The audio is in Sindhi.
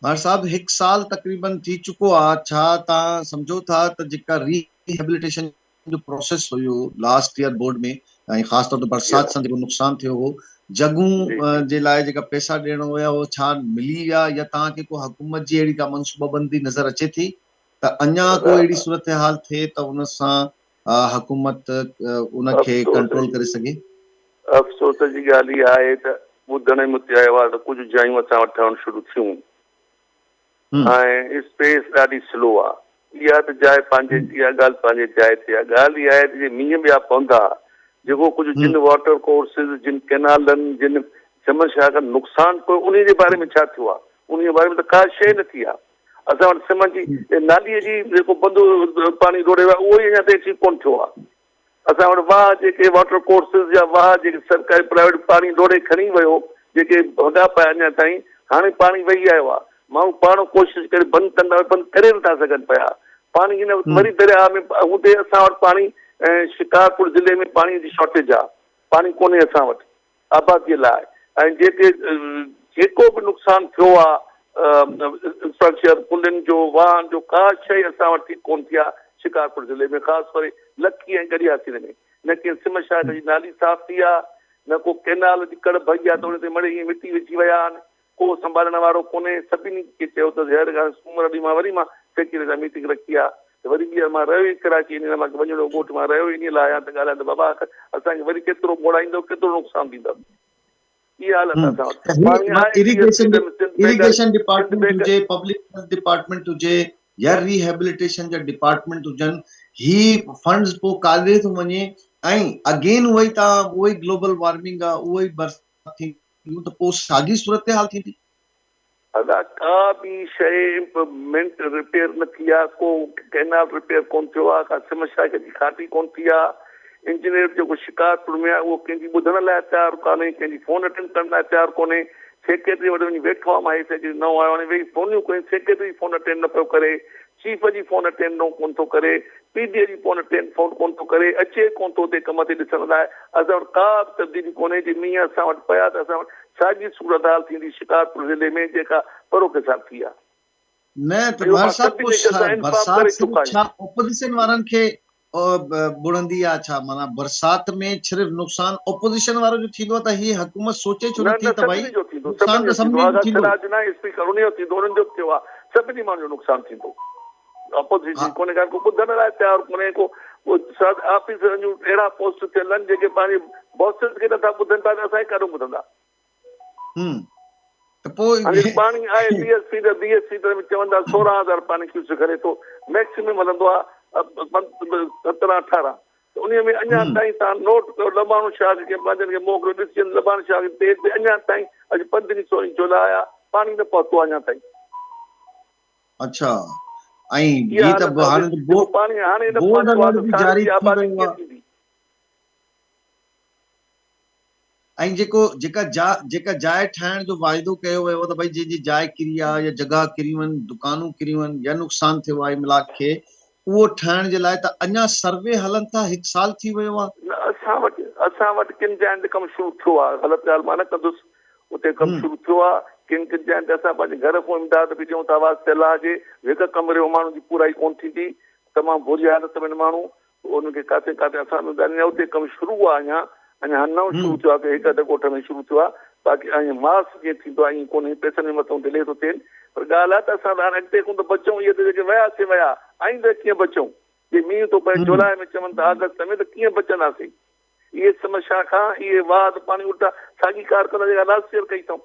مهر صاحب هڪ سال تقريبن ٿي چڪو آ ڇا توهان سمجهو ٿا ته جيڪا ري هيبليٽيشن جو پروسيس هيو لاسٽ ايئر بورڊ ۾ ۽ خاص طور تي برسات سان جيڪو نقصان ٿيو هو جڳهون جي لاء جيڪا پئسا ڏيڻو هيا اهو ڇا ملي ويا يا توهان کي ڪو حڪومت جي اهڙي ڪا منصوبه بندي نظر اچي ٿي ته اڃا ڪو اهڙي صورتحال ٿئي ته ان سان حڪومت ان کي ڪنٽرول ڪري سگهي؟ افسوس جي ڳالهه اها آهي ته ٻڌڻ ۾ اتي آيو آهي ته ڪجهه جايون اسان وٽ ٺهڻ شروع ٿيون ۽ اسپيس ڏاڍي سلو آهي. اها ته جاء پنهنجي اها ڳالهه پنهنجي جاء تي آهي. ڳالهه اها آهي ته جي مينهن ٻيا پوندا جيڪو ڪجهه جن واٽر ڪورسز جن ڪئنالن جن چمن شاهه کان نقصان پيو انهي جي باري ۾ ڇا ٿيو آهي؟ انهي جي باري ۾ ته ڪا شيء نه ٿي آهي. اسان وٽ سمن جي نالي جي جيڪو بند پاڻي ڊوڙي ويو آهي اهو ئي اڃا تائين ٺيڪ ڪونه ٿيو آهي. اسان وٽ واهه جيڪي واٽر ڪورسز يا واهه جيڪي سرڪاري پرائيويٽ پاڻي لوڙهي کڻي ويو جيڪي ڀڳا پيا اڃا تائين هاڻي پاڻي وهي آيو آهي ماڻهو پاڻ ڪوشش ڪري بند ڪندا بند ڪري نٿا سگهن پيا پاڻي هن وقت وري درياهه ۾ هوندي اسان وٽ پاڻي شڪارپور ضلعي ۾ پاڻي جي شارٽيج آهي پاڻي ڪونهي اسان وٽ آبادي لاء ۽ جيڪي جيڪو به نقصان ٿيو آ انفراسٽرڪچر پلن جو واهن جو ڪا شيء اسان وٽ ٺيڪ ڪون ٿي آ شڪارپور ضلعي ۾ خاص ڪري لکي ۽ ڳڙهي ياسين ۾ نه ڪنهن سم شاخ جي نالي صاف ٿي آ نه ڪو ڪينال جي ڪڙ ڀڳي آ ته ان تي مڙئي ائين مٽي وجهي ويا آهن ڪو سنڀالڻ وارو ڪونهي، سڀني کي چيو ته هير کان سومر ڏينهن مان وري مان سيڪريٽري سان ميٽنگ رکي آ ته وري ٻيهر مان رهيو ئي ڪراچي انهي لاء مان وڃڻو ڳوٺ مان رهيو ئي انهي لاء آهيان ته ڳالهايان ته بابا آخر اسان کي وري ڪيترو ٻوڙائيندؤ ڪيترو نقصان ڏيندؤ اها حالت آ اسان وٽ پاڻي آهي P S C dam Sindh irrigation department هجي پبلڪ هيلٿ ڊپارٽمينٽ هجي يا ري هيبليٽيشن جا ڊپارٽمينٽ هجن هي فنڊز پوء ڪاڏي ٿو وڃي ۽ اگين اهو ئي تان اهو ئي گلوبل وارمنگ آ اهو ئي برسات ٿيندي ٿينديون ته پوء ساڳي صورتحال ٿيندي. ادا ڪا به شيء امپروومينٽ رپيئر نه ٿي آ ڪو ڪئنال رپيئر ڪون ٿيو آ ڪا سم شاخ جي کاٽي ڪون ٿي آ انجنيئر جيڪو شڪارپور ۾ آ اهو ڪنهن جي ٻڌڻ لاء تيار ڪانهي ڪنهن جي فون اٽينڊ ڪرڻ لاء تيار ڪونهي سيڪريٽري وٽ وڃي ويٺو آ مان هي سيڪريٽري نئون آيو هاڻي ويهي فونيون ڪيون سيڪريٽري فون اٽينڊ نه پيو ڪري چيف جي فون اٽينڊ نو ڪون ٿو ڪري، پي ڊي جي فون اٽينڊ فون ڪون ٿو ڪري، اچي ڪون ٿو اتي ڪم تي ڏسڻ لاء، اسان وٽ ڪا به تبديلي ڪونهي، جي مينهن اسان وٽ پيا ته اسان وٽ ساڳي صورتحال ٿيندي شڪارپور ضلعي ۾ جيڪا پروڪي سال ٿي آ. نه ته اهو مهر مان صاحب سڀني پوء کي اسان انفارم برسات ڪري صرف چڪا آهيون. ڇا اپوزيشن وارن کي ٻڙندي آ ڇا معنيٰ برسات ۾ صرف نقصان اپوزيشن وارو جو ٿيندو آ ته هي حڪومت سوچي ڇو نه نٿي نه ته ڀائي سڀني جو ٿيندو نقصان سڀني ته جو ٿيندو سڀني جو آغا ٿيندو. سراج ناهي اسپيڪر انهي جو ٿيندو انهن جو به ٿيو آ سڀني ماڻهن جو نقصان ٿيندو اپوزيشن ڪونهي ڪا ڪو ٻڌڻ لاء تيار ڪونهي ڪو سر آفيسرن جون اهڙا پوسٽ ٿيل آهن جيڪي پنهنجي باسز کي نٿا ٻڌن پيا ته اسان کي ڪاڏو ٻڌندا. ته پوء هاڻي پاڻي آهي بي ايس سي ته بي ايس سي ته چون ٿا 16,000 پاڻي ڪيوسڪ هلي ٿو ميڪسيمم هلندو آهي 17 18 ته انهي ۾ اڃا تائين تان نوٽ ڪيو لباڻو شاخ کي پنهنجن کي موڪليو ڏسجن لباڻو شاخ تي تي اڃا تائين اڄ 15 16 جولاء آ پاڻي نه پهتو اڃا تائين. اڇا ۽ هي ته هاڻي ته پاڻي هاڻي نه بورڊ پهتو آ الرٽ ته به ساڙي جاري جي ٿي آبادي ويو ڪيئن آ. ٿيندي. ۽ جيڪو جيڪا جا جيڪا جاء ٺاهڻ جو واعدو ڪيو ويو هو ته ڀئي جنهن جي جاء ڪري آ يا جڳهه ڪريون آهن دڪانون ڪريون آهن يا نقصان ٿيو آهي املاڪ کي اهو ٺاهڻ جي لاء ته اڃا سروي هلن ٿا هڪ سال ٿي ويو آ. نه اسان وٽ اسان وٽ ڪن جاين تي ڪم شروع ٿيو آ غلط ڳالهه مان نه ڪندس اتي ڪم شروع ٿيو آ ڪن ڪن جاين تي اسان پنهنجي گهر کان امداد به ڏيون ٿا واسطي الله جي هڪ ڪمري ۾ ماڻهن جي پورائي ڪونه ٿيندي تمام بري حالت ۾ آهن ماڻهو ان کي ڪاٿي ڪاٿي اسان به ڳالهيون اتي ڪم شروع آ اڃا اڃا نئون شروع ٿيو آ ڪي هڪ اڌ ڳوٺ ۾ شروع ٿيو آ باقي ائين ماس جيئن ٿيندو آ ائين ڪونهي پئسن ۾ مٿئون ڊلي ٿو ٿين پر ڳالهه آ ته اسان ته هاڻي اڳتي کان ته بچون اهي ته جيڪي ويا سي ويا آئنده ڪيئن بچون جي مينهن ٿو پئي جولاء ۾ چون ته آگسٽ ۾ ته ڪيئن بچنداسين اهي سمسيا کان اهي واهه ته پاڻي الٽا ساڳي ڪار ڪندا جيڪا لاسٽ ايئر ڪئي اٿئون.